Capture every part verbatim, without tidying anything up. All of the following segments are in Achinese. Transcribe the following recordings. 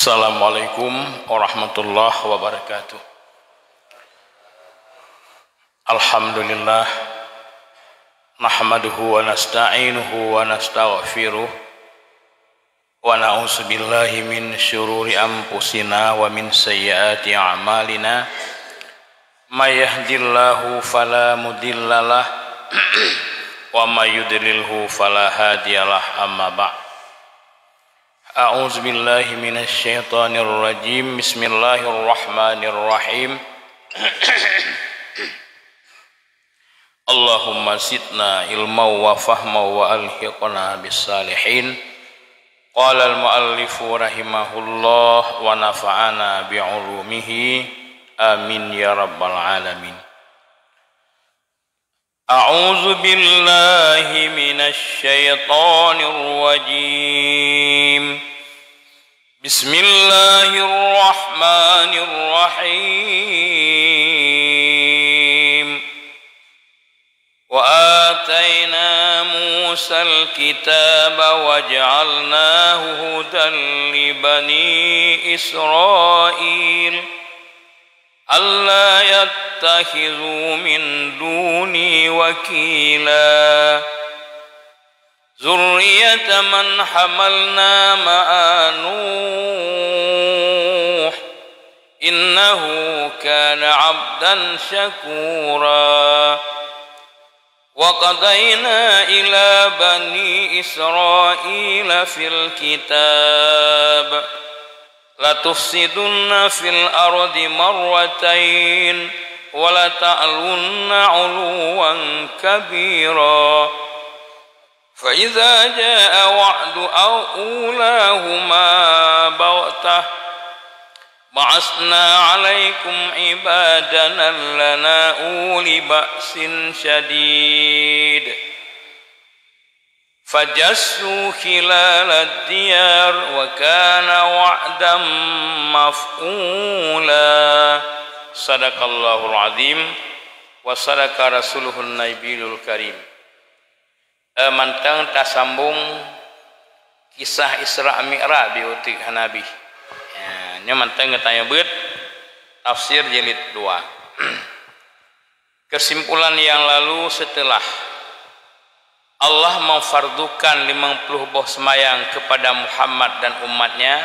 Assalamualaikum warahmatullahi wabarakatuh. Alhamdulillah, nahmaduhu wa nasta'inuhu wa nastaghfiruh, wa na'udzubillahi min syururi anfusina wa min sayyiati a'malina. May yahdillahu fala mudhillalah, wa may yudlilhu fala hadiyalah, amma ba'd. A'udzubillahi minasy syaithanir rajim. Bismillahirrahmanirrahim. Allahumma zidna ilma wa fahma wa alhiqna bis salihin. Qala al muallifu rahimahullah wa nafa'ana bi ulumihi. Amin ya rabbal alamin. A'udzu billahi minasy syaithanir rajim. Bismillahirrahmanirrahim. Wa ataina Musal kitaba wa ja'alnahu hudan li bani Israil. Alla yattakhidhu min duni wakila. Dzurriyyata man hamalna ma'a Nuh. Innahu kana 'abdan syakura. Wa qadaina ila bani Israila fil kitab. Latufsidunna fil ardi marratain wa lata'lunna 'uluwan kabira. Fa idza jaa wa'du ulahuma baghtah ba'atsna 'alaikum 'ibadan lana uli ba'sin syadid. Fajassu khilalad diyar wa kana wa'dan maf'ula. Sadaqallahul azim wa sadaqa rasuluhun nabiyul karim. Eh, mantong tasambong kisah Isra Mi'raj di uteuk Nabi. Ya, nyoe mantong geutanyoe beuet tafsir jilid dua. Kesimpulan yang lalu, setelah Allah memfardukan limong puluh boh semayang kepada Muhammad dan umatnya,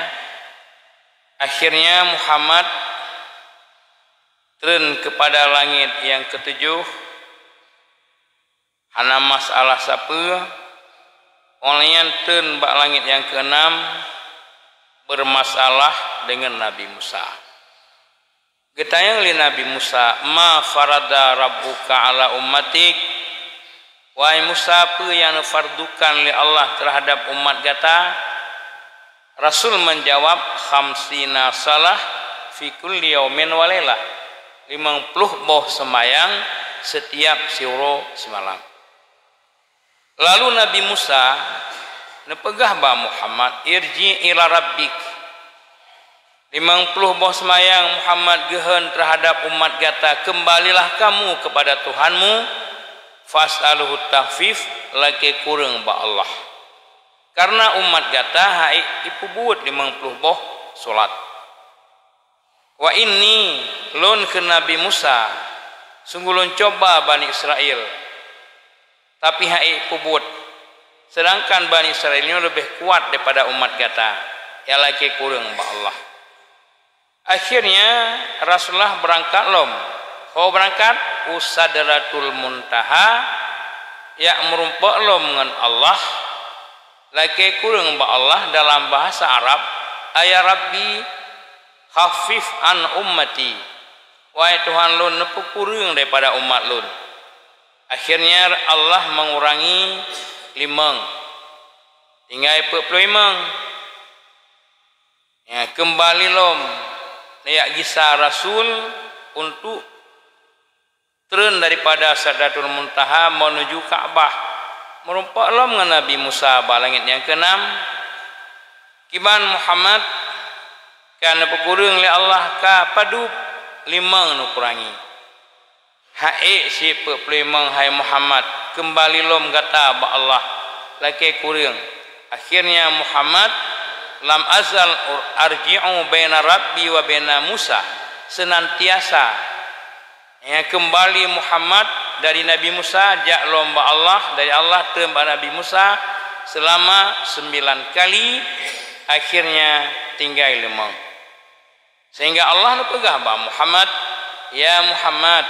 akhirnya Muhammad treun kepada langit yang ketujuh, hana masalah sapeue, óh lheueh nyan treun bak langit nyang keenam, bermasalah dengan Nabi Musa. Geutanyong lé Nabi Musa, "Ma farada rabbuka ala ummatik?" Wahai Musa, peue nyang neufardukan lé Allah terhadap umat gata? Rasul menjawab, "Khamsina shalah fi kulli yaumin wa lailah." Limong puluh boh seumayang setiap siuroe simalam. Lalu Nabi Musa neupeugah bak Muhammad, "Irji ila rabbik." Limong puluh boh seumayang Muhammad geuhon terhadap umat gata, "Keumbalilah kamu kepada Tuhanmu, fas'aluhu takhfif, lakée kureueng bak Allah." Karena umat gata hai ipeubuet limong puluh boh solat. "Wa inni," lôn kheun Nabi Musa, "sunggoh lôn cuba Bani Israel, tapi hai peubuet. Sedangkan Bani Israel nyoe leubeh kuat daripada umat gata, nyang lakée kureueng bak Allah." Akhirnya Rasulullah beurangkat lom. Ho beurangkat u Sadratul Muntaha, jak meurumpok lom ngon Allah, lakée kureueng bak Allah dalam bahasa Arab, "Ya Rabbi, khaffif an ummati." Wahai Tuhan lôn, neupeukureueng daripada umat lôn. Akhirnya Allah mengurangi limong, tinggai peuet ploh limong. Ya, keumbali lom neujak gisa Rasul untuk treun daripada Sadratul Muntaha menuju Ka'bah. Meurumpok lom ngon Nabi Musa bak langét nyang keunam. Kiban Muhammad ka neupeukureueng lé Allah, ka padub limong neukurangi. Hai sipeuet ploh limong, hai Muhammad, keumbali lom gata bak Allah, lakée kureueng. Akhirnya Muhammad Lam azal arji'u baina Rabbi wa baina Musa, senantiasa, ya, kembali Muhammad dari Nabi Musa, jak lom bak Allah, dari Allah treun bak Nabi Musa selama sembilan kali, akhirnya tinggai limong. Sehingga Allah neupeugah bak Muhammad, "Ya Muhammad,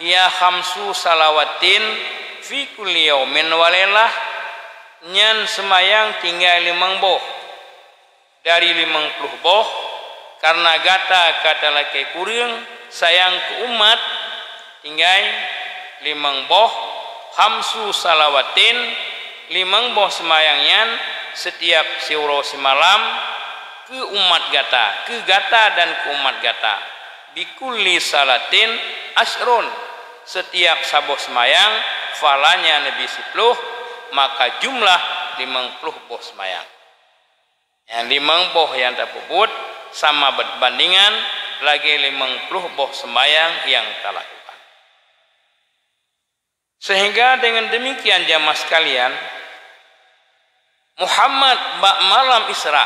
hiya khamsu salawatin fi kulli yaumin wa lailah," nyan seumayang tinggai limong boh dari limong ploh boh, karena gata ka talakée kureueng sayang keu umat, tinggai limong boh, khamsu salawatin, limong boh seumayang nyan setiap siuroe simalam keu umat gata, keu gata dan keu umat gata. Bikulli salatin asyrun, setiap saboh seumayang pahalanya neubi siploh, maka jumlah limong ploh boh seumayang. Nyang limong boh nyang tapeubuet sama berbandingan lagée limong ploh boh seumayang nyang talakukan. Sehingga dengan demikian, jamaah sekalian, Muhammad bak malam Isra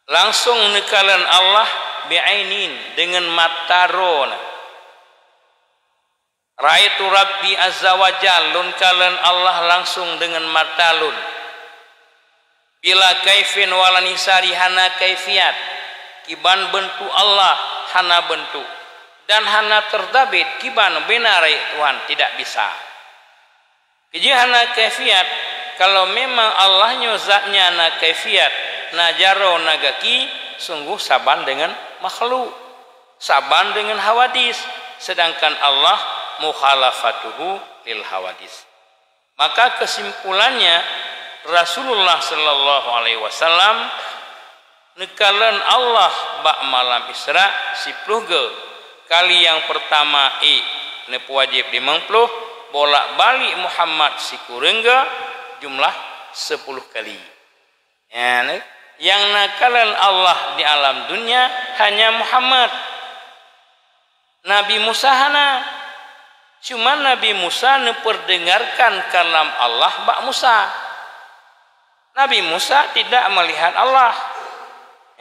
langsung neukalon Allah bi'ainin, deungon mata droe na. "Ra'aitu Rabbi azza wa jal," lôn kalon Allah langsung deungon mata lôn. Bila kaifin wala nisari, hana kaifiat, kiban beuntuk Allah, hana beuntuk, dan hana teutabét kiban bina rayeuk Tuhan, tidak bisa. Keujeuet hana kaifiat, kalau memang Allah nyoe zatnya na kaifiat, na jaroe, na gaki, sungguh saban deungon makhluk, saban deungon hawadis, sedangkan Allah mukhalafatuhu lil hawadis. Maka kesimpulannya, Rasulullah sallallahu alaihi wasallam neukalon Allah bak malam Isra siploh goe. Kali nyang peurtama ék, neupeuwajéb limong ploh, bolak-balik Muhammad sikureueng goe, jumlah siploh kali. Nyan, nyang neukalon Allah di alam dunia hanya Muhammad. Nabi Musa hana. Cuma Nabi Musa neupeurdengarkan kalam Allah bak Musa. Nabi Musa tidak melihat Allah.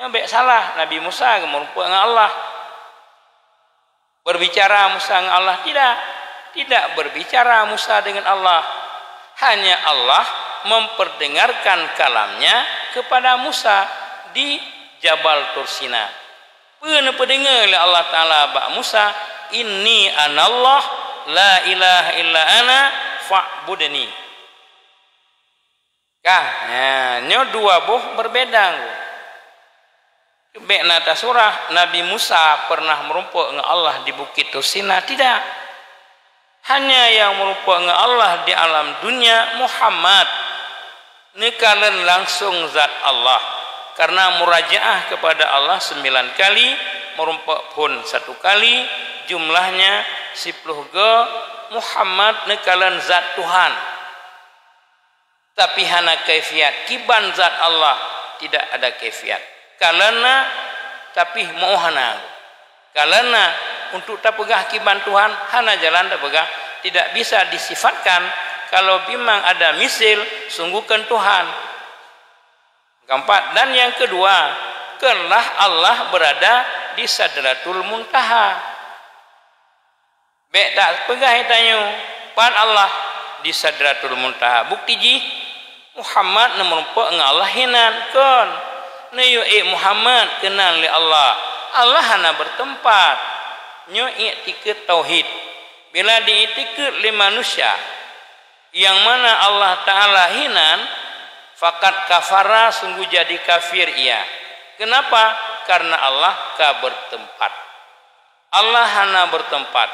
Nyoe bék salah, Nabi Musa geumeurumpok ngon Allah. Berbicara Musa ngon Allah? Tidak. Tidak berbicara Musa dengan Allah. Hanya Allah memperdengarkan kalamnya kepada Musa di Jabal Tursina. Peue neupeudeungoe lé Allah Taala bak Musa, "Inni anallah, la ilaha illa ana, fa'budni." Ka, nya, nyoe dua boh berbeda. Bék na tasurah Nabi Musa pernah meurumpok ngon Allah di Bukét Tursina, tidak. Hanya nyang meurumpok ngon Allah di alam dunia Muhammad, neukalon langsung zat Allah, karena murajaah kepada Allah sembilan kali, meurumpok phon satu kali, jumlahnya siploh goe. Muhammad neukalon zat Tuhan. Tapi hana kaifiat, kiban zat Allah tidak ada kaifiat. Kalon na, tapi meu'oh hana. Kalon na, untuk tapeugah kiban Tuhan, hana jalan tapeugah, tidak bisa disifatkan. Kalau memang ada misil, sungguh kon Tuhan. Keempat, dan yang kedua, konlah Allah berada di Sadratul Muntaha. Bék tapeugah tanyoe, "Pat Allah?" Di Sadratul Muntaha. Bukti jih, Muhammad neumeurumpok ngon Allah hinan, kon. Neuyue ék Muhammad keunan lé Allah. Allah hana bertempat. Nyoe iktikeuet tauhid. Bila diiktikeuet lé manusia, nyang mana Allah Taala hinan, faqad kafara, sungguh jadi kafir ia. Kenapa? Karena Allah ka bertempat. Allah hana bertempat.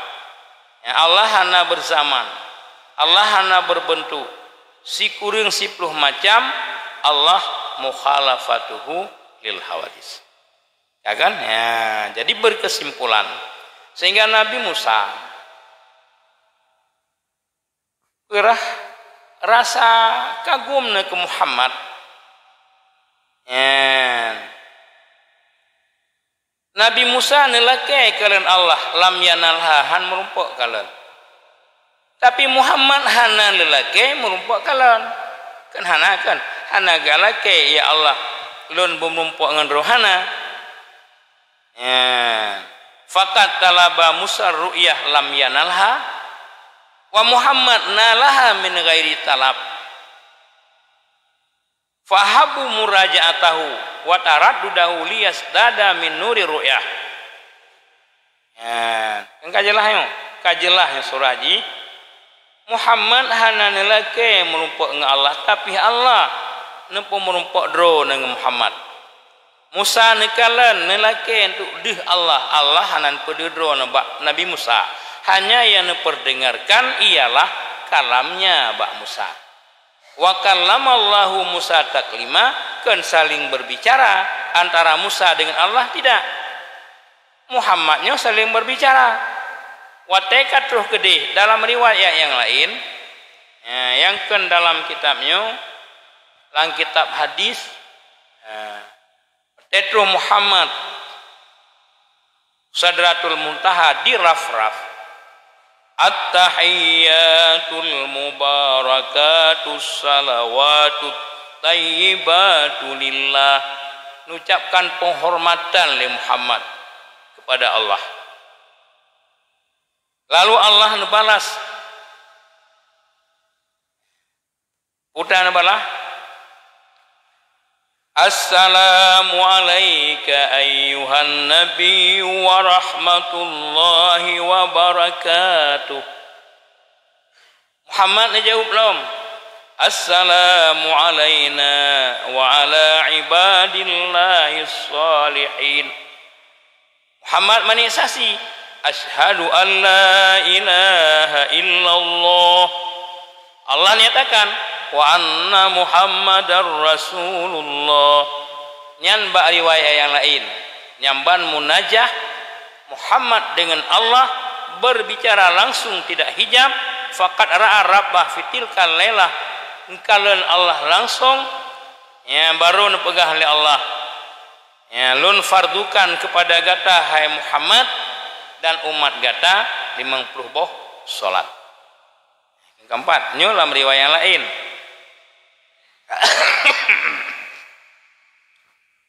Ya, Allah hana berzaman. Allah hana berbentuk. Sikureueng siploh macam, Allah mukhalafatuhu lil hawadis. Ya kan? Ya, jadi berkesimpulan. Sehingga Nabi Musa peurah rasa kagum na keu Muhammad. Nyan. Nabi Musa neulakée kalon Allah, lam yanalha, han meurumpok kalon. Tapi Muhammad hana neulakée meurumpok kalon. Kan hana kan? Hana galakée, ya Allah, lôn beumeurumpok ngon droe, hana. Ya. Faqad talaba Musa ru'yah lam yanalha, wa Muhammad nalaha min ghairi talab. Fahabu muraja'atahu wa taraddudahu liyazdada min nuri ru'yah. Ya, kan ka jeulaih nyoe? Ka jeulaih nyoe surah jih. Muhammad hana neulakée meurumpok ngon Allah, tapi Allah neupeumeurumpok droeneuh ngon Muhammad. Musa neukalon neulakée untuk deuh Allah, Allah hana neupeudeuh droeneuh bak Nabi Musa. Hanya nyang neupeurdeungarkan ialah kalamnya bak Musa. Wa kallamallahu Musa taklima, kon saling berbicara antara Musa dengan Allah, tidak. Muhammad nyoe saling berbicara. Watée ka troh keudeh dalam riwayat nyang laén, ya, nyang kon dalam kitab nyoe, lam kitab hadis, ya, watée troh Muhammad Sidratul Muntaha dirafraf, "At-tahiyyatul mubarakatus salawatut thayyibatu lillah." Neucapkan penghormatan lé Muhammad kepada Allah. Lalu Allah neubalas, Peue neubalah, "Assalamu alaika ayyuhan nabiyyu wa rahmatullahi wa barakatuh." Muhammad neujaweueb lom, "Assalamu alaina wa ala ibadillahis shalihin." Muhammad meunan saksi, "Asyhadu an la ilaha illallah." Allah nyatakan, "Wa anna Muhammadar Rasulullah." Nyan bak riwayat nyang laén, nyan ban munajah Muhammad dengan Allah, berbicara langsung tidak hijab, faqad ra'a rabbah fi tilkal lailah, neukalon Allah langsung, ya, baru neupeugah lé Allah, Ya, lôn fardukan kepada gata, hai Muhammad, dan umat gata limong ploh boh salat. Keempat, nyoe lam riwayat laén.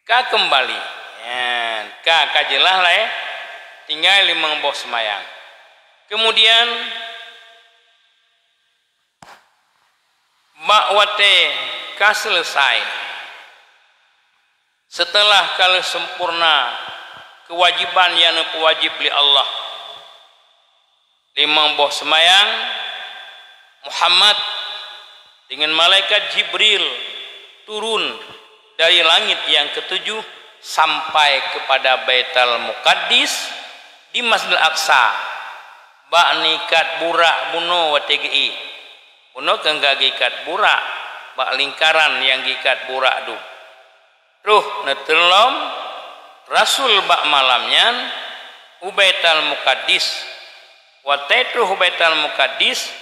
Ka keumbali. Ya, ka, ka jeulaih lah, eh. Tinggai limong boh seumayang. Kemudian, bak watée ka seuleusai, seuteulah ka lheueh seumpurna keuwajéban nyang neupeuwajéb lé Allah, limong boh seumayang, Muhammad deungon malaikat Jibril turun dari langét nyang keutujoh sampai keupada Baitul Muqaddis di Masjidil Aqsa, bak nikat burak bunoe watée geuék. Bunoe keu geuikat burak bak lingkaran nyang geuikat burak dum. Troh neuteulom Rasul bak malam nyan u Baitul Muqaddis. Watée troh u Baitul Muqaddis,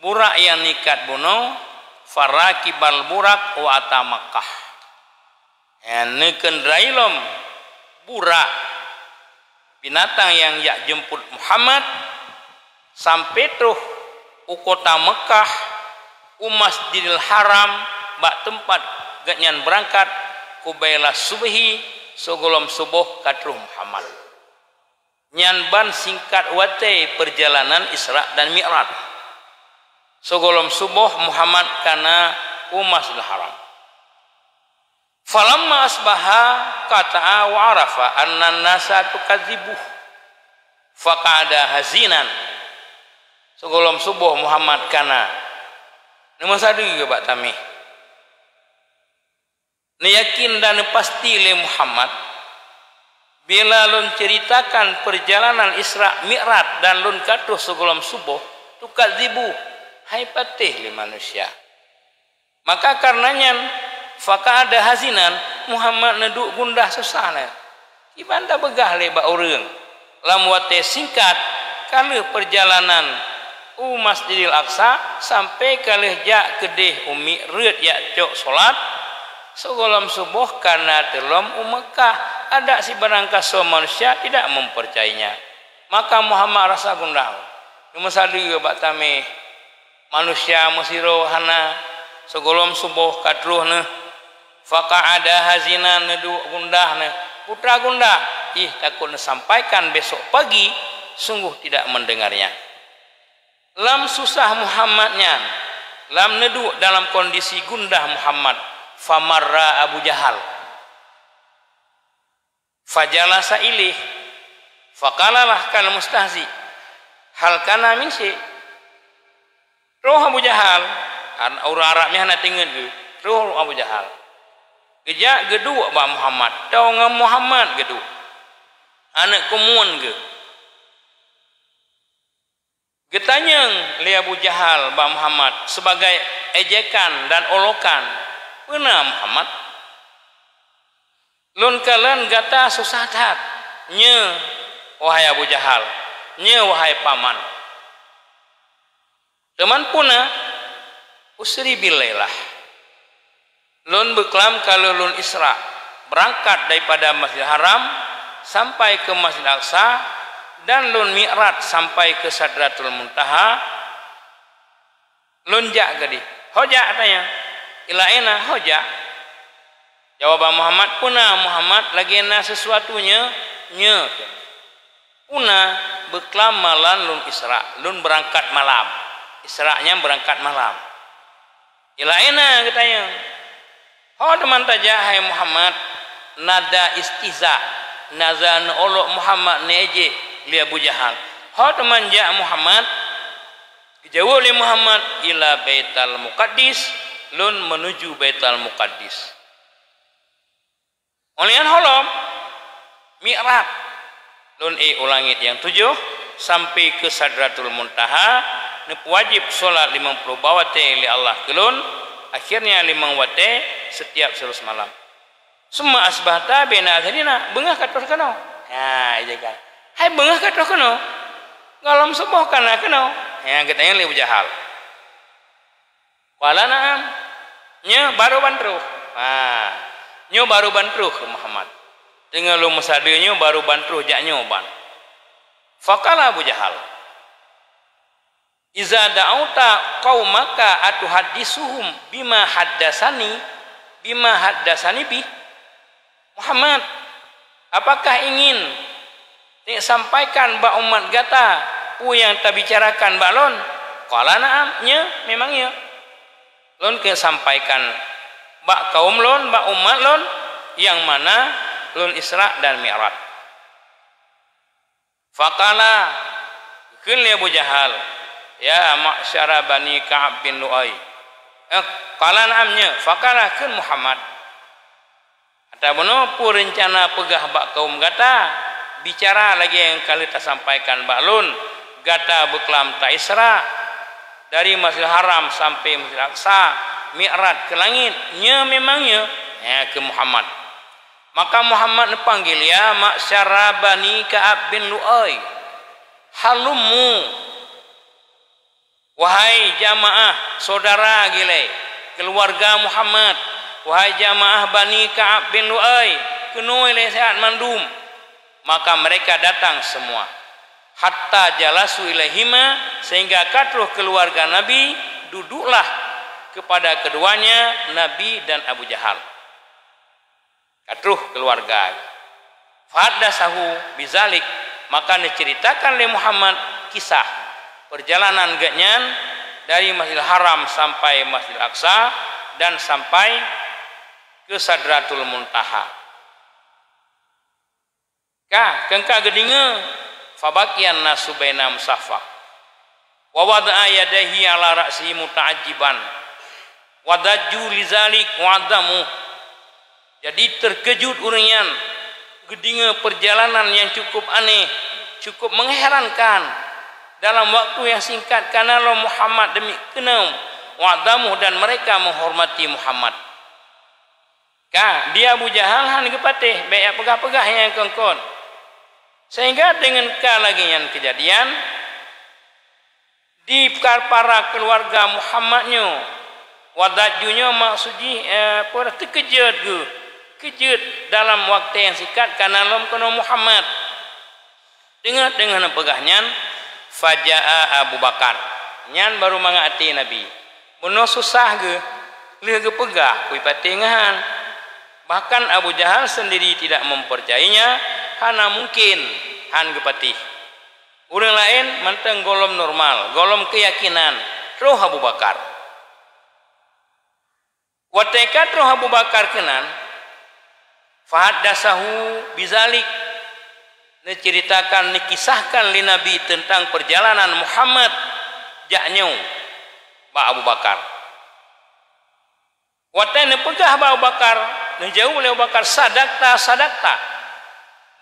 burak nyang nikat bunoe, farakibal burak wa ata Makkah. Nyan neukeundrai lom burak, binatang nyang jak jeumput Muhammad, sampoe troh u kota Meukah, u Masjidil Haram, bak teumpat gobnyan beurangkat, qubailas subhi, sigohlom suboh ka troh Muhammad. Nyan ban singkat watée peurjalanan Isra dan Mi'raj. Sigohlom suboh Muhammad ka na u Masjidil Haram. Falamma asbaha qata'a wa arafa annan nasa tukadzibuh, faqa'ada hazinan. Sigohlom suboh Muhammad ka na, neumeusadeue bak taméh. Neuyakin dan neupasti lé Muhammad, bila lôn ceuritakan peurjalanan Isra Mi'raj dan lôn ka troh sigohlom suboh, tukadzibuh, hai patéh lé manusia. Maka kareuna nyan, faqa'ada hazinan, Muhammad neuduek gundah susah nyan. Kiban tapeugah lé bak ureuëng. Lam watée singkat, ka lheueh peurjalanan u Masjidil Aqsa sampoe ka lheueh jak keudeh u Mi'raj jak cok solat, sigohlom suboh ka na teulom u Meukah, adak sibarang kasoe manusia tidak mempercayainya. Maka Muhammad rasa gundah, neumeusadeue bak taméh, manusia meusidroe hana, Sigohlom suboh ka troh neuh, faqa'ada hazinan, neuduek gundah neuh, putra gundah, ih takot neusampaikan besok pagi, sungguh tidak mendengarnya. Lam susah Muhammad nyan, lam neuduek dalam kondisi gundah Muhammad, famarra Abu Jahal. Fajalasa ilih, faqalalah kal mustahzi, "Hal kana min syai'?" Troh Abu Jahal, an-, ureuëng Arab nyan hana teungeut geuh, troh Abu Jahal. Geujak geuduek bak Muhammad, toe ngon Muhammad geuduek. Aneuëk keumuen geuh. Geutanyong lé Abu Jahal bak Muhammad sibagai ejekan dan olokan, "Peue na Muhammad?" "Lôn kalon gata susah that, nyoe, wahai Abu Jahal, nyoe, wahai paman." "Teuma peue na?" "Usri bilailah." Lôn beuklam ka lheueh lôn Isra, beurangkat daripada Masjidil Haram sampai keu Masjidil Aqsa, dan lôn Mi'raj sampai keu Sidratul Muntaha. Lôn jak keudeh. "Ho jak?" tanyong. "Ila aina?" "Ho jak?" Jawaban Muhammad, "Peue na Muhammad, lagée na sisuatu nyoe?" "Nyoe." "Peue na?" "Beuklam malam lôn Isra, lôn beurangkat malam." Isra nyan beurangkat malam. "Ila aina?" geutanyong. "Ho teuma tajak, hai Muhammad?" Nada istihza, nada neuolok Muhammad, neuejek lé Abu Jahal. "Ho teuma jak, Muhammad?" Geujaweueb lé Muhammad, "Ila Baital Muqaddis, lôn meunuju Baital Muqaddis." Óh lheueh nyan holom Mi'raj, lôn ék u langét nyang tujoh, sampai keu Sidratul Muntaha, neupeuwajéb solat limong ploh bah watée lé Allah keu lôn, akhirnya limong watée setiap siuroe seumalam. "Summa asbahta baina azhurina," beungoh ka troh keunoe. Ha, ijaga. "Hai beungoh ka troh keunoe? Gohlom suboh ka na keunoe?" Ha, geutanyong lé Abu Jahal. "Qala na'am." "Nyoe barô ban troh." Ha. "Nyoe barô ban troh," kheun Muhammad. "Teungoh lôn meusadeue nyoe barô ban troh jak nyoe ban." Faqala Abu Jahal, "Iza da'auta qaumaka atuhaddisuhum bima haddasani, bima haddasani bih?" "Muhammad, apakah ingin neusampaikan bak umat gata peue nyang tabicarakan bak lôn?" "Qala na'am," nyoe, memang nyoe. "Lôn keuneuk sampaikan bak kaum lôn, bak umat lôn, nyang mana lôn Isra dan Mi'raj." Faqala, kheun lé Abu Jahal, "Ya ma'syara Bani Ka'ab bin Lu'ai." Eh, qala na'am, nyoe. Faqala, kheun Muhammad, "Ata bunoe peue reuncana peugah bak kaum gata, bicara lagée nyang ka lheueh tasampaikan bak lôn, gata beuklam ta-Isra dari Masjidil Haram sampai Masjidil Aqsa, Mi'raj keu langét, nyoe memang nyoe?" Nyan kheun Muhammad. Maka Muhammad neupanggil, "Ya ma'syara Bani Ka'ab bin Lu'ai, halummu, wahai jamaah syedara gilée, keuluwarga Muhammad, wahai jamaah Bani Ka'ab bin Lu'ai, keunoe lé siat mandum." Maka mereka datang semua. Hatta jalasu ilaihima, sehingga ka troh keuluwarga Nabi, duduklah kepada keduanya Nabi dan Abu Jahal. Ka troh keuluwarga. Fahaddasahu bizalik, maka neuceuritakan lé Muhammad kisah peurjalanan geuhnyan dari Masjidil Haram sampai Masjidil Aqsa dan sampai keu Sidratul Muntaha. Ka, keu ka geudeungoe, fabakiyan nasu bainahum saffa. Wa wada'a yadaihi ala ra'sihi muta'ajjiban. Wa dajju lizalik wa 'adhamuh. Jadi, teukeujot ureuëng nyan geudeungoe peurjalanan nyang cukup aneh, cukup mengherankan. Dalam waktu nyang singkat ka na lom Muhammad demi keunoe, wa 'adhamuh, dan mereka menghormati Muhammad. Ka, di Abu Jahal hana geupatéh, bék jak peugah-peugah nyang kon-kon. Sehingga deungon ka lagée nyan keujadian, di ka para keuluwarga Muhammad nyoe, wa dajju nyoe maksud jih, eh, peue teukeujot geuh, keujot dalam watée nyang singkat ka na lom keunoe Muhammad. Deungoe-deungoe neupeugah nyan, faja'a Abu Bakar. Nyan barô mangat até Nabi. Bunoe susah geuh. Lheueh geupeugah, "Kupatéh ngeuhan." Bahkan Abu Jahal sendiri tidak mempercayainya, hana mungkin han geupatéh. Ureuëng laén mantong gohlom normal, gohlom keuyakinan, troh Abu Bakar. Watée ka troh Abu Bakar keunan, fahaddatsahu bizalik, neuceuritakan, neukisahkan lé Nabi teuntang peurjalanan Muhammad jak nyoe bak Abu Bakar. Watée neupeugah bak Abu Bakar, neujaweueb lé Abu Bakar, "Sadakta, sadakta."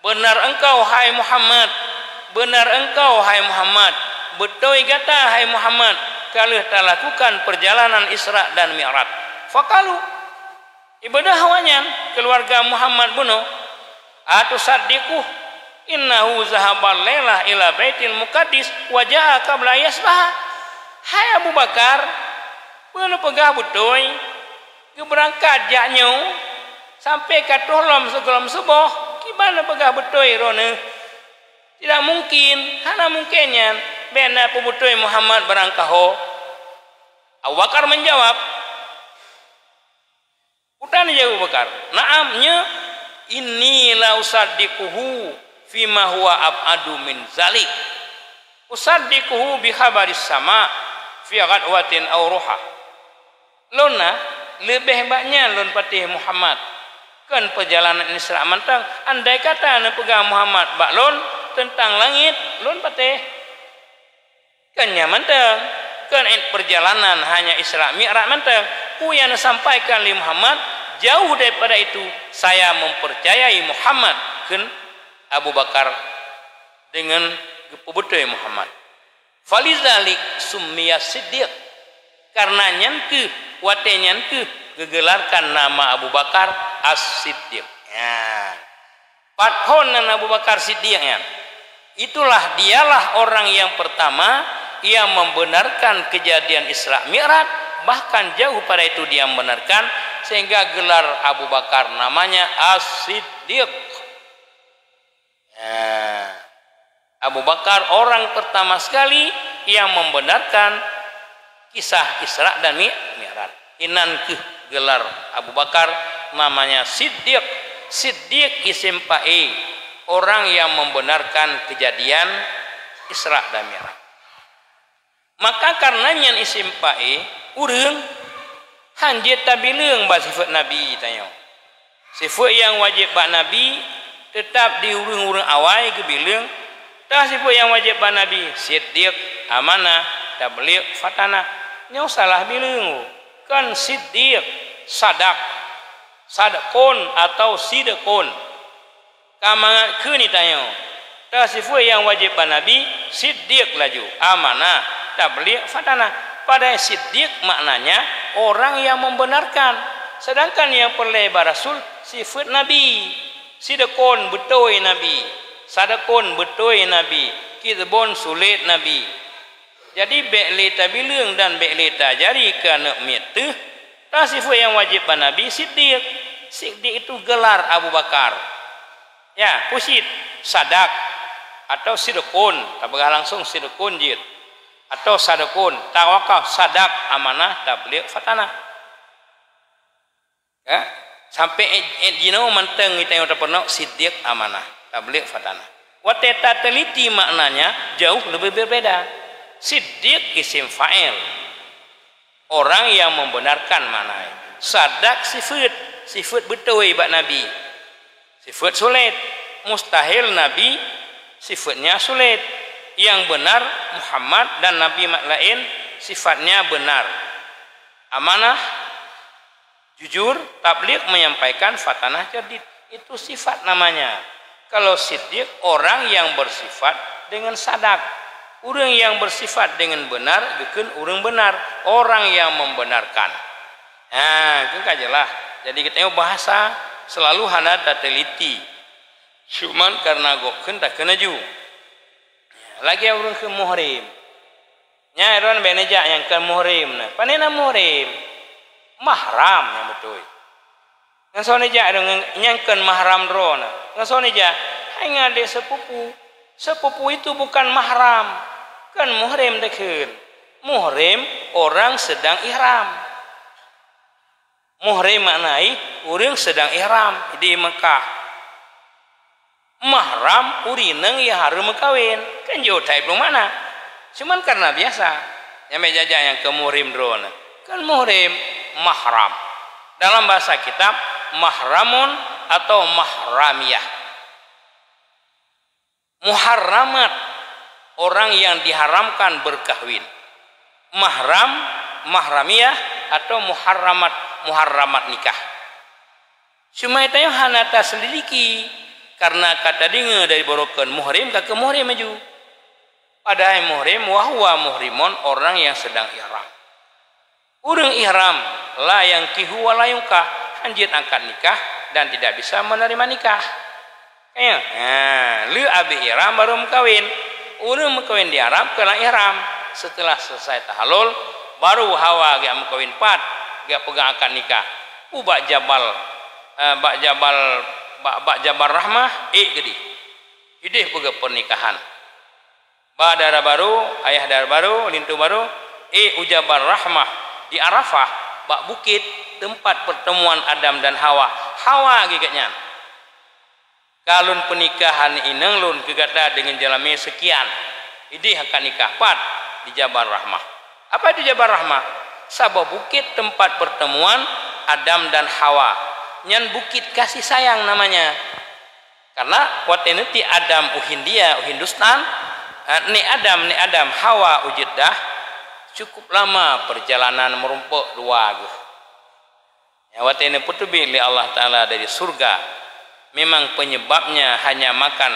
"Beunar engkau, hai Muhammad, beunar engkau, hai Muhammad, beutôi gata, hai Muhammad, ka lheueh talakukan peurjalanan Isra dan Mi'raj." Faqalu, ibadah awaknyan, keuluwarga Muhammad bunoe, "Atusaddiquh innahu zahabal lailah ila Baitil Muqaddis wa jaa qabla yasbaha?" "Hai Abu Bakar, peue neupeugah beutôi? Geubeurangkat jak nyoe, sampoe ka troh lom sigohlom suboh, kiban neupeugah beutôi droeneueh? Tidak mungkin, hana mungken nyan, bék na peubeutôi Muhammad barangkaho." Abu Bakar menjawab, "Peue tan jaweueb Bakar?" "Na'am, nyo, inni la usaddiquhu fima huwa ab'adu min zalik. Usaddiquhu bi khabaris sama fi ghadwatin aw ruha." Lôn na leubeh bak nyan lôn patéh Muhammad. Kon peurjalanan Isra mantong, andai kata neupeugah Muhammad bak lôn teuntang langét, lôn patéh. Kon nyan mantong, kon peurjalanan hanya Isra Mi'raj mantong. Peue nyang neusampaikan lé Muhammad jauh daripada itu, saya mempercayai Muhammad, kheun Abu Bakar deungon geupeubeutôi Muhammad. Falizalik summiya Siddiq. Karena nyan kheueh, watée nyan kheueh geugeularkan nama Abu Bakar As-Siddiq. Nyan. Pat phon nan Abu Bakar Siddiq nyan? Itulah dialah orang yang pertama yang membenarkan kejadian Isra Mi'raj, bahkan jauh pada itu dia membenarkan, sehingga gelar Abu Bakar namanya As-Siddiq. Nah, Abu Bakar orang pertama sekali yang membenarkan kisah Isra dan Mi-, Mi'raj. Inan kheueh gelar Abu Bakar, namanya Siddiq. Siddiq isim fa'il, orang yang membenarkan kejadian Isra dan Mi'raj. Maka kareuna nyan isim fa'il, ureuëng han jeuet tabileueng bak sifeuet Nabi tanyoe. Sifeuet nyang wajéb bak Nabi teutab di ureuëng-ureuëng awai geubileueng, toh sifeuet nyang wajéb bak Nabi, Siddiq, Amanah, Tabligh, Fatanah. Nyoe salah bileueng, kon Siddiq, Sadaq, Sadqun atau Sidqun. Ka mangat kheun tanyoe, toh sifeuet nyang wajéb bak Nabi, Siddiq laju, Amanah, Tabligh, Fatanah. Padahai Siddiq maknanya orang yang membenarkan. Sedangkan nyang peureulée bak Rasul sifeuet Nabi. Sidqun beutôi Nabi, Sadqun beutôi Nabi, Kidhbun sulet Nabi. Jadi bék lé tabileueng dan bék lé taajari keu aneuk miet teuh, toh sifeuet nyang wajéb bak Nabi Siddiq. Siddiq itu gelar Abu Bakar. Ya, peue cit, Sadaq atau Sidqun, tapeugah langsung Sidqun jeuet. Atau Sadqun, tawakaf, Sadaq, Amanah, Tabligh, Fatanah. Ya, sampoe ék, ék jinoe mantong geutanyoe tapeurunoe Siddiq, Amanah, Tabligh, Fatanah. Watée tateliti maknanya jauh leubeh beubeda. Siddiq isim fa'il, orang yang membenarkan maknanya. Sadaq sifeuet, sifeuet beutôi bak Nabi. Sifeuet sulet, mustahil Nabi sifeuetnya sulet. Nyang beunar Muhammad dan nabi laén sifatnya beunar. Amanah, jujur, Tabligh menyampaikan, Fatanah, cerdik. Itu sifat namanya. Kalau Siddiq, orang yang bersifat dengan sadaq. Ureuëng nyang bersifat dengan benar, geukheun ureuëng beunar, orang yang membenarkan. Ha, keu ka jeulaih. Jadi geutanyoe bahasa selalu hana tateliti. Cuman karena gob kheun takheun laju. Lagée ureuëng kheun muhrim. Nyan droeneuh bék neujak nyang kon muhrim na. Pane na muhrim? Mahram nyang beutôi. Ngon soe neujak droeneuh nyang kon mahram droeneuh? Ngon soe neujak? Hai ngon adék seupupu. Seupupu itu bukan mahram. Kon muhrim takheun. Muhrim orang sedang ihram. Muhrim makna jih ureuëng sedang ihram di Mekah. Mahram ureuëng nyang hareuem meukawen. Kan jeuet that peue makna. Cuman karena biasa. Nyang meujaja nyang keu muhrim droeneuh. Kan muhrim, mahram. Dalam bahasa kitab, mahramun atau mahramiyah. Muharramat, orang yang diharamkan berkahwin. Mahram, mahramiyah, atau muharramat, muharramat nikah. Cuma tanyoe hana taselidiki, karena ka tadeungoe dari baroekon muhrim ka keu muhrim laju. Padahai muhrim, wahwa muhrimun, orang yang sedang ihram. Ureuëng ihram, la yankihu wa la yunkah, hanjeuet akad nikah dan tidak bisa menerima nikah. Ya, ha, le abéh ihram baru meukawen. Ureuëng meukawen di Arab keunan ihram. Setelah selesai tahallul, baru hawa geujak meukawen pat, geujak peugah akad nikah. Ubak Jabal, eh, bak Jabal, bak, bak Jabal Rahmah, ék geudeh. Ideh peugah pernikahan. Ba dara barô, ayah dara barô, linto barô, ék u Jabal Rahmah di Arafah, bak bukét teumpat pertemuan Adam dan Hawa. Hawa geuh gobnyan. Ka lôn peunikahan inong lôn keu gata deungon jalamé seukian. Ideh akad nikah pat di Jabal Rahmah. Apa itu Jabal Rahmah? Saboh bukét teumpat pertemuan Adam dan Hawa. Nyan Bukit Kasih Sayang namanya. Karena watée neutiek Adam u Hindia, u Hindustan, eh, nek Adam, nek Adam, Hawa u Jeddah, cukup lama perjalanan meurumpok dua geuh. Ya, watée neupeuteubiet lé Allah Taala dari surga, memang penyebabnya hanya makan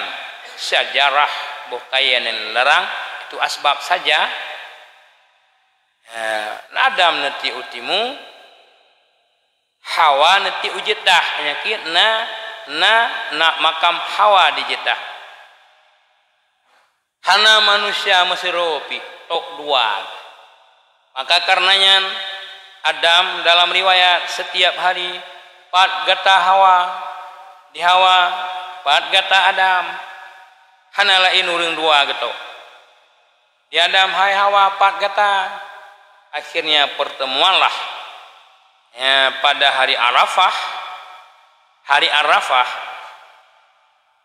syajarah boh kayée nyang larang, itu asbab saja. Eh, Adam neutiek u timu, Hawa neutiek u Jeddah, nyang keuh na, na, na makam Hawa di Jeddah. Hana manusia meusidroe pih, tok dua. Maka karenanya Adam dalam riwayat setiap hari, pat gata Hawa, di Hawa, pat gata Adam. Hana laén ureuëng dua geutok. Di Adam, hai Hawa, pat gata. Akhirnya pertemuanlah, ya, pada hari Arafah, hari Arafah,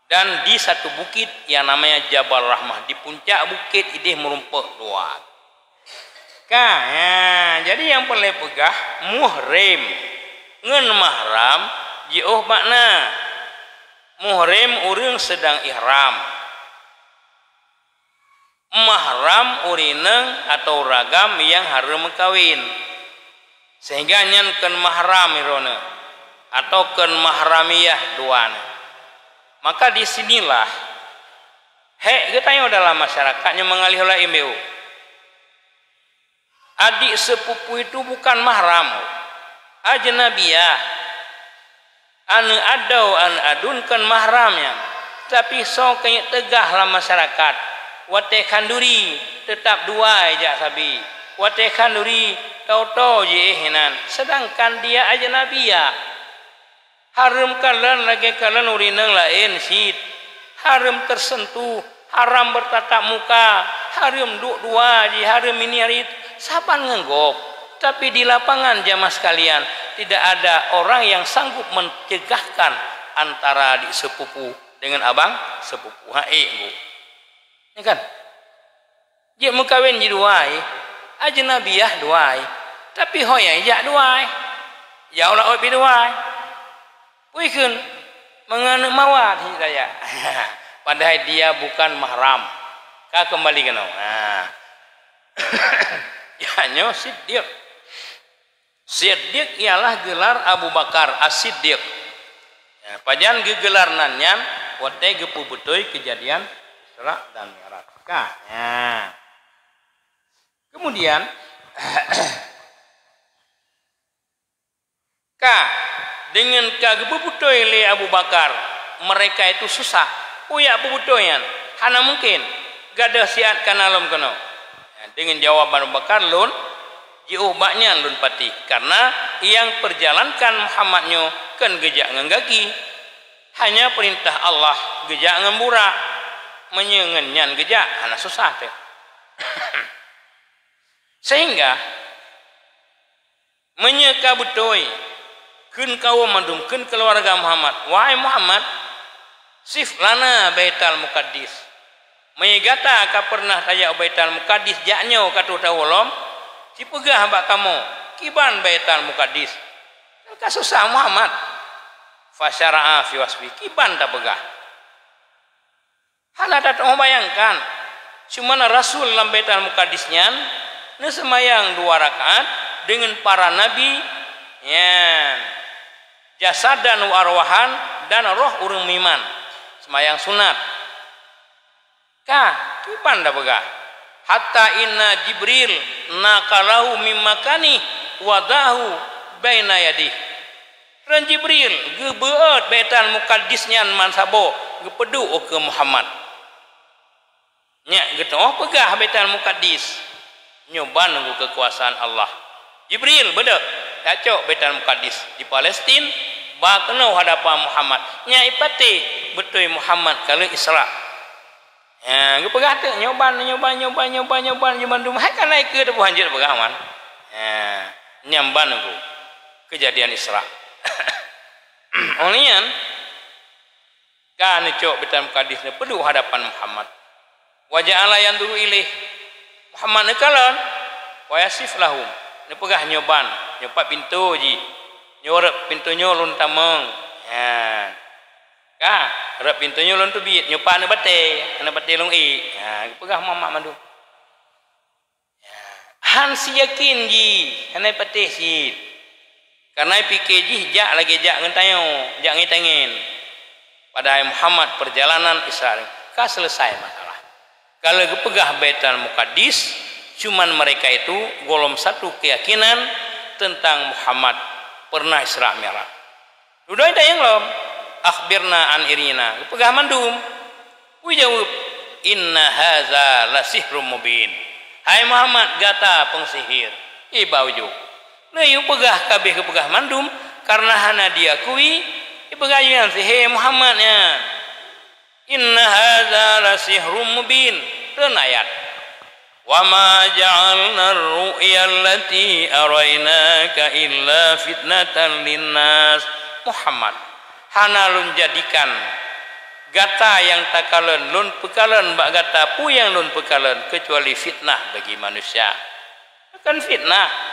dan di satu bukit yang namanya Jabal Rahmah. Di puncak bukit ideh meurumpok dua. Ka, ya, jadi nyang peureulée peugah muhrim ngon mahram jiôh makna. Muhrim ureuëng sedang ihram. Mahram ureuëng inong atau ragam nyang hareuem meukawen, sehingga nyan kon mahram droeneuh atau kon mahramiyah dua neuh. Maka di sinilah hék geutanyoe dalam masyarakat nyang meungalih ulée imbeu. Adik sepupu itu bukan mahram, ajnabiyah. Aneuk adoe, aneuk aduen kon mahram nyan. Tapi soe keuneuk teugah lam masyarakat, watée khanduri teutap dua jak sabe, watée khanduri toe-toe jiéh inan, sedangkan dia ajnabiyah. Hareuem kalon lagée kalon ureuëng inong laén cit. Hareuem teuseuntuh, haram beutatap muka, hareuem duek dua jih, hareuem ini hari itu, saban ngon gob. Tapi di lapangan jamaah sekalian, tidak ada orang yang sanggup mencegahkan antara adik sepupu dengan abang sepupu. Ha, ék, Bu. Ya kan? Jeuet meukawen jidua, ajnabiyah dua. Tapi ho nyang jak dua. Ya Allah, oi pi dua. Pui kheun, menganeuk mawat hi saya. Padahai dia bukan mahram. Ka kembali keunoe. Ha. Ya, nyoe Siddiq. Siddiq ialah gelar Abu Bakar As-Siddiq. Ya, pajan geugeular nan nyan, watée geupeubeutôi keujadian Isra dan Mi'raj. Ka, ya. Kemudian, ka, deungon ka geupeubeutôi lé Abu Bakar, mereka itu susah. Peue jak peubeutôi nyan? Hana mungkin. Gadôh siat kana lom keunoe. Deungon jawaban Abu Bakar, lôn jiôh bak nyan lôn patéh, karena nyang peujalankan Muhammad nyoe kon geujak ngon gaki. Hanya peurintah Allah geujak ngon burak. Meunyoe ngon nyan geujak, hana susah teuh. Sehingga, meunyoe ka beutôi, Kheun kawöm mandum, kheun keuluwarga Muhammad, "Wahai Muhammad, sif lana Baital Muqaddis. Meunyo gata ka peureunah tajak u Baital Muqaddis, jak nyoe ka troh tawoe lom, sipeugah bak kamoe, kiban Baital Muqaddis." Kan ka susah Muhammad. Fasyara'a fi wasfi, kiban tapeugah. Hana tatu'oh bayangkan, cuman Rasul lam Baitul Muqaddis nyan neuseumayang dua rakaat deungon para nabi nyan, jasadan wa arwahan, dan roh ureuëng meuiman, seumayang sunat. Ka, kiban tapeugah, "Hatta inna Jibril naqalahu mim makani wa dahu baina yadih." Ran Jibril geubeuet Baitul Muqaddis nyan man saboh, geupeuduek u keu Muhammad. Nyak geutanyoe peugah Baitul Muqaddis, nyoe ban nunggu keukuasaan Allah. Jibril beudôh, tacok Baitul Muqaddis di Palestin, ba keunoe hadapan Muhammad. Nyak ipatéh beutôi Muhammad ka lheueh Isra. Ha, geupeugah teuk, nyoe ban, nyoe ban, nyoe ban, nyoe ban, nyoe ban, nyoe ban, nyoe ban, hai ka naik keu teupeu hanjeuet peugah man. Ha, nyan ban nunggu keujadian Isra. Óh lheueh nyan, ka neucok Baitul Muqaddis neupeuduek hadapan Muhammad. Wa ja'ala yanzuru ilaih. Muhammad neukalon, wa yasif lahum. Neupeugah nyoe ban, nyoe pat pintoe jih. Nyoe rot pintoe nyoe lôn tamong. Ha. Ka, rot pintoe nyoe lôn teubiet, nyoe pat aneuk batée, aneuk batée lôn ék. Ha, geupeugah Muhammad mandum. Han siyakin jih, hana patéh cit. Kareuna pike jih jak lagée jak ngon tanyoe, jak ngon tangen. Padahai Muhammad perjalanan Isra ka selesai masalah. Ka lheueh geupeugah Baitul Muqaddis, cuman mereka itu golom satu keyakinan tentang Muhammad pernah Isra Mi'raj. Dudoe tanyong lom, "Akhbirna an irina," geupeugah mandum. Ujaweueb, "Inna haza la sihrum mubin." "Hai Muhammad, gata peungsihir." Iba ujoe. Neuyue peugah ka abéh geupeugah mandum, kareuna hana diakui, ipeugah nyan sihé Muhammad nyan. "Inna haza la sihrum mubin." Treun ayat. "Wa ma ja'alna ar-ru'ya allati arainaka illa fitnatan linnas." Muhammad, hana lôn jadikan gata nyang takalon, lôn peukalon bak gata peue nyang lôn peukalon, keucuali fitnah bagi manusia. Bukan fitnah.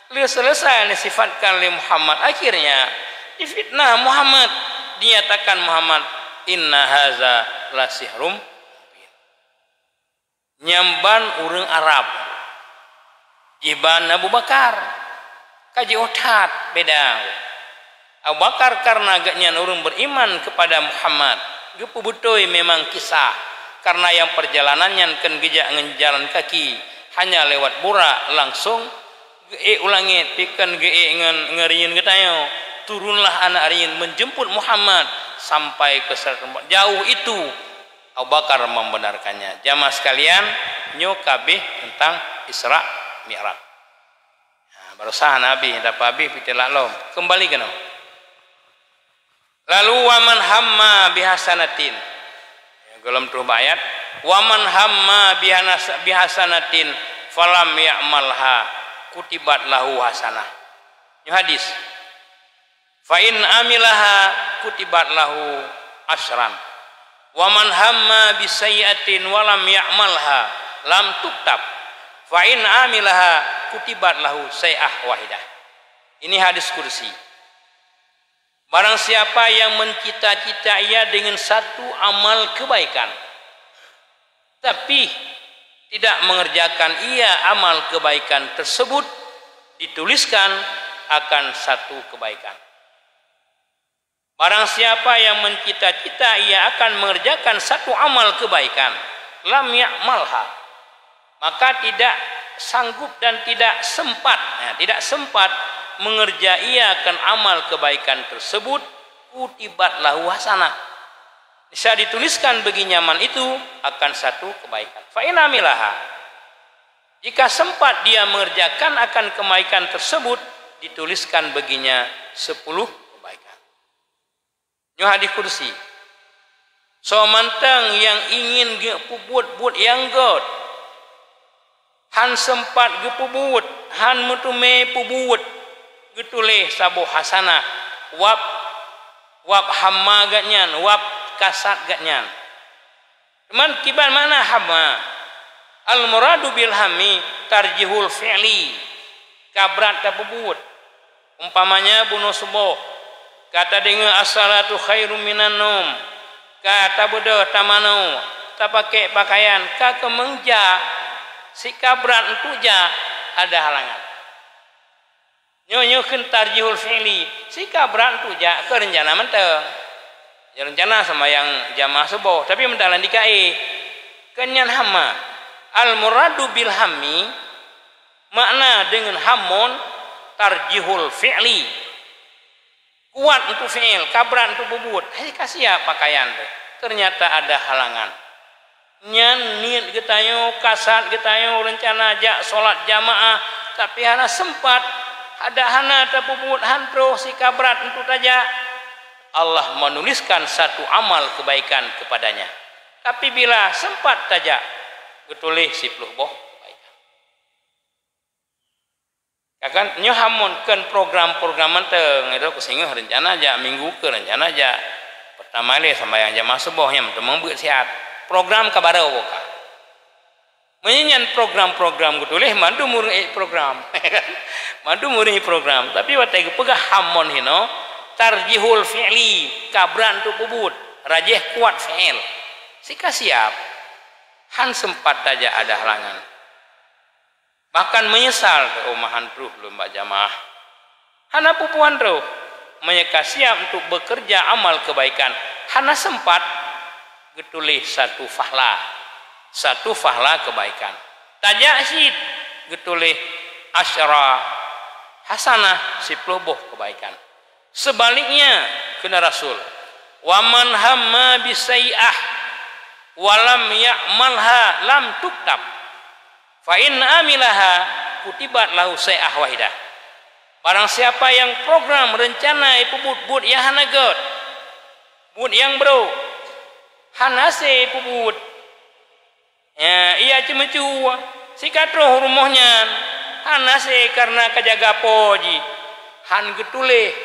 Lheueh selesai disifatkan lé Muhammad, akhirnya difitnah Muhammad, dinyatakan Muhammad, "Inna haza la sihrum mubin." Nyan ban ureuëng Arab, jiban Abu Bakar, ka jiôh that beda. Abu Bakar kareuna geuhnyan ureuëng beriman kepada Muhammad, geupeubeutôi memang kisah, kareuna nyang perjalanan nyan kon geujak ngon jalan kaki, hanya lewat burak langsung geuék u langét, pi kon geuék ngon, ngon reunyeun geutanyoe, "Turunlah anak reunyeun menjemput Muhammad sampai ke satu tempat jauh itu." Abu Bakar membenarkannya. Jamaah sekalian, nyoe ka abéh tentang Isra Mi'raj. Ha, barosa hana abéh, tapi abéh pih teulak lom. Kembali keunoe. Lalu, "Wa man hamma bihasanatin." Golom troh bak ayat, "Wa man hamma bihana-, bihasanatin falam ya'malha kutibat lahu hasanah." Nyoe hadis. "Fa in amilaha kutibat lahu asyran. Wa man hamma bisayyi'atin wa lam ya'malha lam tuktab. Fa in amilaha kutibat lahu sayyi'ah wahidah." Ini hadis kursi. Barang siapa yang mencita-cita ia dengan satu amal kebaikan, tapi tidak mengerjakan ia amal kebaikan tersebut, dituliskan akan satu kebaikan. Barang siapa yang mencita-cita ia akan mengerjakan satu amal kebaikan, lam ya'malha, maka tidak sanggup dan tidak sempat, ya, tidak sempat mengerjai ia akan amal kebaikan tersebut, kutibat lahu hasanah. Bisa dituliskan bagi nyaman itu akan satu kebaikan. Fa in amilaha, jika sempat dia mengerjakan akan kebaikan tersebut, dituliskan baginya sepuluh kebaikan. Nyoe hadis kursi. Soe mantong nyang ingin geupeubuet buet nyang göt, han sempat geupeubuet, han meuteumé peubuet, geutuléh saboh hasanah Wab, wab hamma geuh nyan, wab kasad geuh nyan. Teuma kiban makna hamma? Al-muradu bil hammi tarjihul fi'li, ka brat tapeubuet. Umpamanya bunoe suboh, ka tadeungoe as-salatu khairum minan naum, ka tabeudôh tamanoe, tapakék pakaian, ka keumeung jak, sika brat untuk jak, ada halangan. Nyoe, nyoe kheun tarjihul fi'li, sika brat untuk jak keu reuncana mantong. Ya, reuncana seumayang jamaah suboh, tapi mantong lam dikae. Kheun nyan hamma. Al-muradu bil hammi, makna deungon hammun tarjihul fi'li. Kuat untuk fi'il, ka brat untuk peubuet. Hai, ka siap pakaian tu. Ternyata ada halangan. Nyan niet geutanyoe, kasad geutanyoe, reuncana jak solat jamaah, tapi hana sempat, ada hana tapeubuet, han troh sika brat untuk tajak. Allah menuliskan satu amal kebaikan kepadanya. Tapi bila sempat tajak, geutuléh siploh boh kebaikan. Ya kan? Nyoe hammun kheun program-program mantong, itu kusingoh rencana jak minggu keu rencana jak. Pertama lé sambayang jamaah suboh nyang meuteumong beuet siat. Program ka barô boh ka. Meunyoe nyan program-program geutuléh, mandum ureuëng ék program. Mandum ureuëng ék program. Tapi watée geupeugah hammun hinoe, tarjihul fi'li, ka brat untuk peubuet, rajih kuat fi'il. Sika siap. Han sempat tajak ada halangan. Bahkan menyesal, "Oh, meuhan troh lôn bak jamaah." Hana peue-peue han troh. Meunyoe ka siap untuk bekerja amal kebaikan, hana sempat, geutuléh satu fahla, satu fahla kebaikan. Tajak cit, geutuléh asyra hasanah, siploh boh kebaikan. Seubaliknya, kheun Rasul, "Wa man hamma bi sai'ah wa lam ya'malha lam tuktab. Fa in amilaha kutibat lahu sai'ah wahidah." Barang siapa yang program rencana ipeubuet buet nyang hana gét, buet nyang brok, hana hase ipeubuet, ya, ia ceumeucue, sika troh rumoh nyan, hana hase kareuna ka jaga po jih, han geutuléh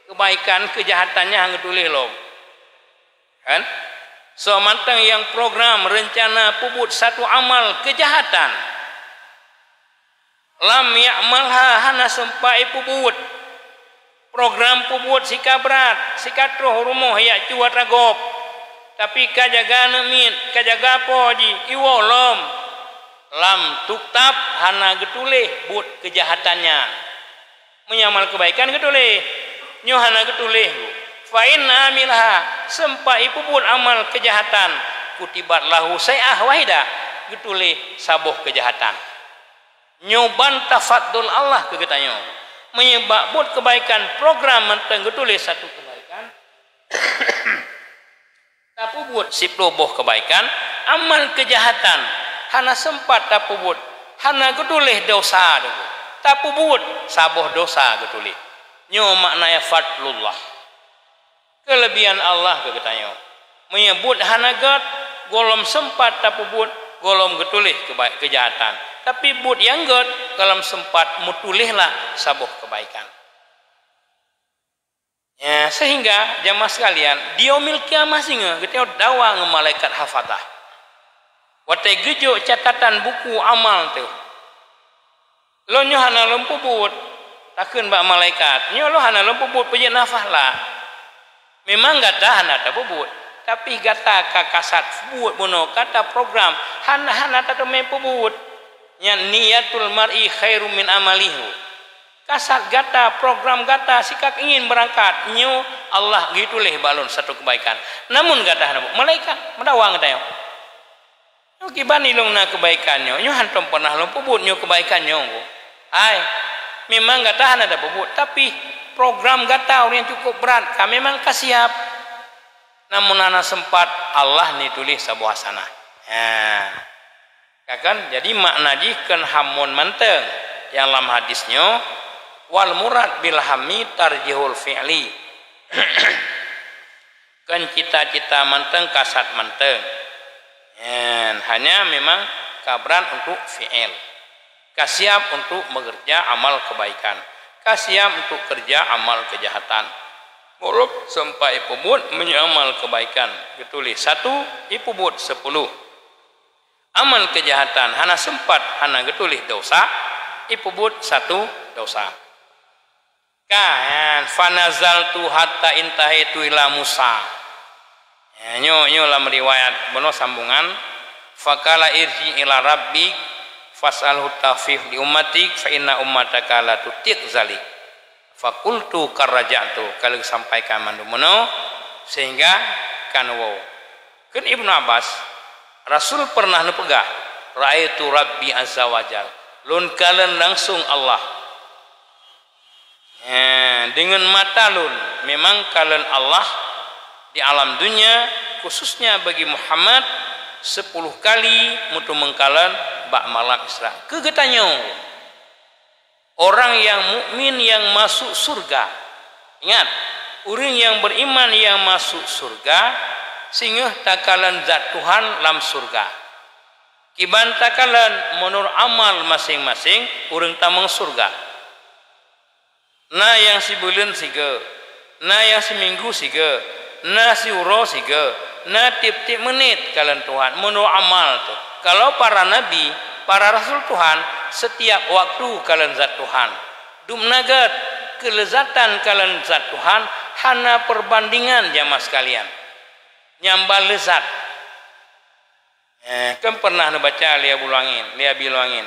kebaikan, keujahatan nyan han geutuléh lom. Kan? Soe mantong nyang program rencana peubuet satu amal keujahatan, lam ya'malha, hana sempat ipeubuet. Program peubuet sika brat, sika troh rumoh jak cuat ragôb. Tapi ka jaga aneuk miet, ka jaga po jih, iwoe lom. Lam tuktab, hana geutuléh buet keujahatan nyan. Meunyoe amal keubaikan geutuléh, nyoe hana geutuléh. Fa in amilaha, sempat ipeubuet amal keujahatan, kutibat lahu sai'ah wahidah, geutuléh saboh keujahatan. Nyoe ban tafaddul Allah keu geutanyoe. Meunyoe bak buet keubaikan program mantong geutuléh satu keubaikan, tapeubuet siploh boh keubaikan, amal keujahatan hana sempat tapeubuet, hana geutuléh dosa deungon tapeubuet saboh dosa geutuléh. Nyoe makna fadlullah. Keulebihan Allah keu geutanyoe. Meunyoe buet hana gét, gohlom sempat tapeubuet, gohlom geutuléh keuba-, keujahatan. Tapi buet nyang gét, gohlom sempat meutuléh lah saboh keubaikan. Ya, sehingga jamaah sekalian, di yaumil qiyamah singoh geutanyoe dawa ngon malaikat hafadah. Watée geujok catatan buku amal teuh, "Lôn nyoe hana lôn peubuet," takheun bak malaikat, "Nyoe lôn hana lôn peubuet peujeuet nafah lah." Memang gata hana tapeubuet, tapi gata ka kasat buet bunoe, ka taprogram, hana, hana tateumé peubuet. Nyan niyatul mar'i khairum min amalihi. Kasat gata, program gata, sikap ingin beurangkat, nyoe Allah geutuléh bak lôn satu keubaikan. Namun gata hana buet, malaikat meudawa ngon geutanyoe. Nyoe kiban ilong na keubaikan nyoe, nyoe hantom peunah lôn peubuet nyoe keubaikan nyoe. Hai, memang gata hana tapeubuet, tapi program gata ureuëng nyang cukup brat, ka memang ka siap. Namun hana sempat, Allah neutuléh saboh hasanah. Ha. Ka kan? Jadi makna jih kon hamon mantong. Nyang lam hadis nyoe, wal murad bil hammi tarjihul fi'li. Kon cita-cita mantong, kasat mantong. Nyan, hanya memang ka brat untuk fi'il. Ka siap untuk meukeureuja amal keubaikan. Ka siap untuk keureuja amal keujahatan. Murub sempat ipeubuet meunyoe amal keubaikan geutuléh satu, ipeubuet sepuluh. Amal keujahatan hana sempat, hana geutuléh desya, ipeubuet satu desya. Kan, "Fanazaltu hatta intahaitu ila Musa." Ya, nyoe, nyoe lam riwayat bunoe sambungan, "Faqala irji ila rabbik fas'alhu takhfif li ummatik fa inna ummataka la tutiq zalik." Fakultu karaja'tu, ka lheueh sampaikan mandum meunoe, sehingga kan woe. Kheun Ibnu Abbas, Rasul pernah neupeugah, "Ra'aitu Rabbi azza wa jal." Lôn kalon langsung Allah. Eh, deungon mata lôn, memang kalon Allah di alam dunia, khususnya bagi Muhammad, sepuluh kali meuteumé kalon bak malam Isra. Keu geutanyoe, orang nyang mukmin nyang masuk surga. Ingat, ureuëng nyang beriman nyang masuk surga, singoh takalon zat Tuhan lam surga. Kiban takalon meunurot amal maséng-maséng ureuëng tamong surga. Na nyang sibuleuen sigoe, na nyang siminggu sigoe, na siuroe sigoe, na tieb-tieb meunit kalon Tuhan meunurot amal teuh. Kalau para nabi, para rasul Tuhan, setiap waktu kalon zat Tuhan. Dum na gét, keuleuzatan kalon zat Tuhan hana peubandingan jamaah sekalian. Nyan ban leuzat. Eh, kan pernah neubaca lé Abu Luangin, lé Abi Luangin.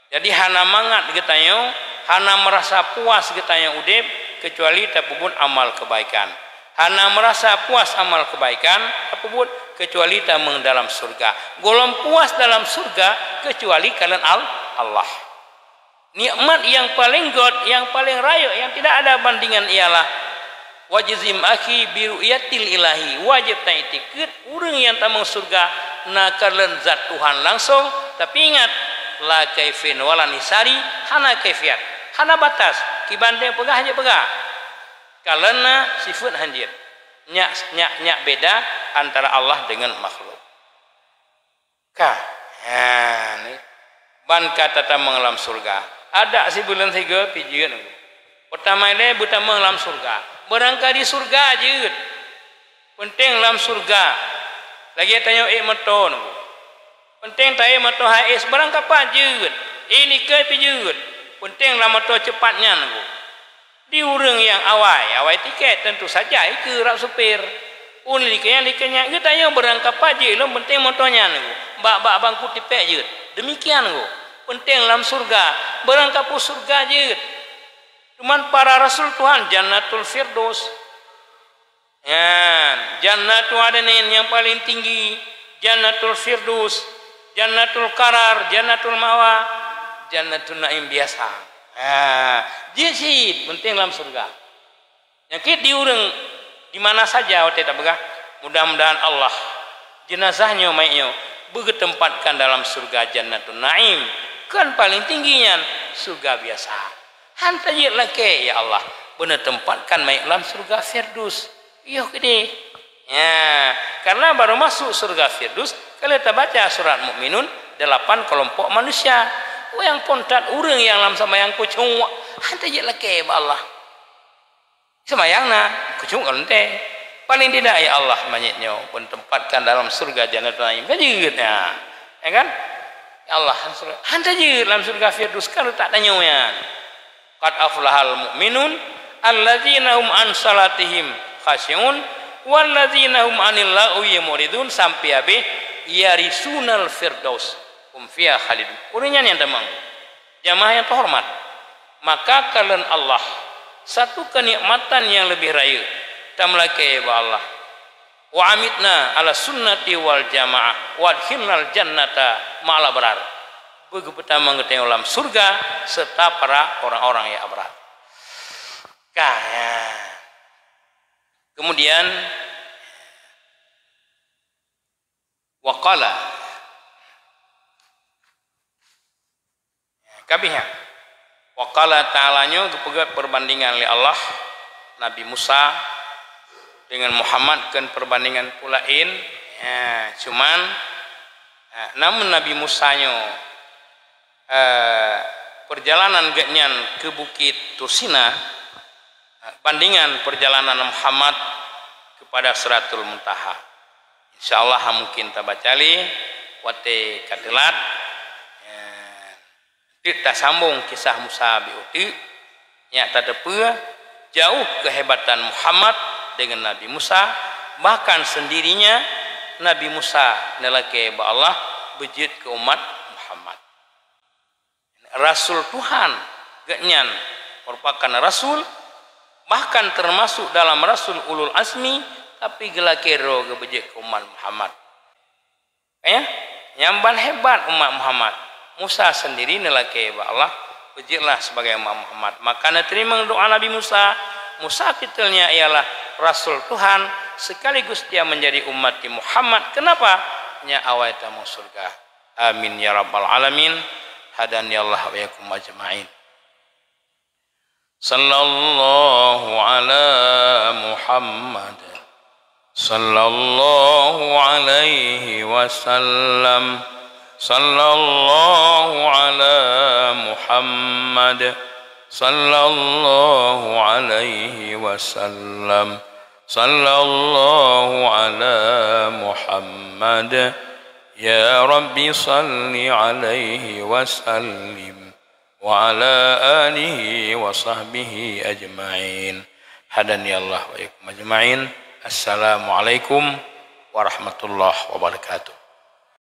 Jadi hana mangat geutanyoe, hana meurasa puas geutanyoe udeb keucuali tapeubuet amal keubaikan. Hana meurasa puas amal keubaikan tapeubuet keucuali tamong dalam surga. Gohlom puas dalam surga keucuali kalon Al-, Allah. Nikmat nyang paleng gét, nyang paleng rayeuk, nyang tidak ada bandingan ialah wajzim akhi bi ru'yatil ilahi. Wajéb taiktikeuet ureuëng nyang tamong surga na kalon zat Tuhan langsong, tapi ingat, la kaifin wala nisari, hana kaifiat, hana batas, kiban teupeugah jeuet peugah. Kalon na sifeuet hanjeuet. Nyak, nyak, nyak beda antara Allah deungon makhluk. Ka, ha, ni. Ban ka tatamong lam surga. Adak sibuleuen sigoe pih jeuet. Peurtama ilée beutamong lam surga. Beurangkali surga jeuet. Peunteng lam surga. Lagée tanyoe ék moto nyoe. Peunteng taék moto Hiace beurangkapat jeuet. Ék likot pih jeuet. Peunteng lam moto ceupat nyan nyoe. Di ureuëng nyang awai, awai tiket, tentu saja ikeue rab supir. Ulôn likot nyan, likot nyan, geutanyoe beurangkapat jeuet lom, peunteng moto nyan nyoe. Bak, bak bangku tipék jeuet. Demikian nyoe. Peunteng lam surga, beurangkapat surga jeuet. Teuma para rasul Tuhan, Jannatul Firdaus. Nyan, Jannatu Adnin nyang paleng tinggi, Jannatul Firdaus, Jannatul Qarar, Jannatul Ma'wa, Jannatun Naim biasa. Ha, jeuet cit, peunteng lam surga. Nyang keuh di ureuëng di mana saja watée tapeugah, mudah-mudahan Allah, jeunazah nyoe, manyét nyoe, beugeuteumpatkan dalam surga Jannatun Naim, kon paleng tinggi nyan, surga biasa. Han tajeuet lakée, ya Allah, beuneuteumpatkan manyét lam surga Firdaus. Yoh keudeh. Ya, karena baru masuk surga Firdaus, kalau tabaca surat Mukminun, delapan kelompok manusia. Nyang phon that ureuëng nyang lam seumayang khusyuk, han tajeuet lakée bak Allah. Seumayang na, khusyuk ka leuntée. Paling tidak, ya Allah, manyét nyoe peuneuteumpatkan dalam surga Jannatun Naim. Kan jeuet, ya. Ya kan? Ya Allah, han tajeuet lam surga Firdaus, kan letak tanyoe nyan. Qad aflahal mu'minun, alladzina hum an salatihim khasyi'un, walladzina hum anil laghwi mu'ridun, sampai habéh, yarisunal firdaus, hum fiha khalidun. Ureuëng nyan nyang tamong. Jamaah nyang teuhoreumat, maka kalon Allah satu keunikmatan nyang leubeh rayeuk tameulakée bak Allah. Wa amitna ala sunnati wal jamaah wa adkhilnal jannata ma'al abrar. Beugeupeutamong geutanyoe lam surga serta para orang-orang nyang abrar. Ka, ya. Kemudian, wa qala. Ka abéh nyan. Wa qala ta'ala nyoe geupeugét peubandingan lé Allah, Nabi Musa deungon Muhammad kon peubandingan peue laén, ya, cuman, ya, namun Nabi Musa nyoe, eh, peurjalanan geuhnyan keu Bukét Tursina, bandingan perjalanan Muhammad kepada Sidratul Muntaha. Insya Allah mungkin tabaca lé watée ka teulat. Eh, Teuk tasambong kisah Musa bak uteuk, nyak tateupeue jauh keuhebatan Muhammad deungon Nabi Musa, bahkan sendirinya Nabi Musa neulakée bak Allah beujeuet keu umat Muhammad. Rasul Tuhan, geuhnyan merupakan rasul, bahkan termasuk dalam rasul ulul azmi, tapi geulakée droe geubeujeuet keu umat Muhammad. Ya, nyang ban hebat umat Muhammad. Musa sendiri neulakée bak Allah, beujeuetlah sebagai umat Muhammad. Maka neuteurimong doa Nabi Musa. Musa kitab nyan ialah rasul Tuhan sekaligus dia menjadi umat Muhammad. Kenapa? Nyan awai tamong syurga. Amin ya rabbal alamin. Hadani Allah wa iyyakum ajma'in. Sallallahu ala Muhammad. Sallallahu alaihi wasallam. Sallallahu ala Muhammad. Sallallahu alaihi wasallam. Sallallahu ala Muhammad. Ya Rabbi salli alaihi wasallim. Wa ala alihi wa sahbihi ajma'in. Hadani Allah wa iyyakum ajma'in. Assalamualaikum warahmatullahi wabarakatuh.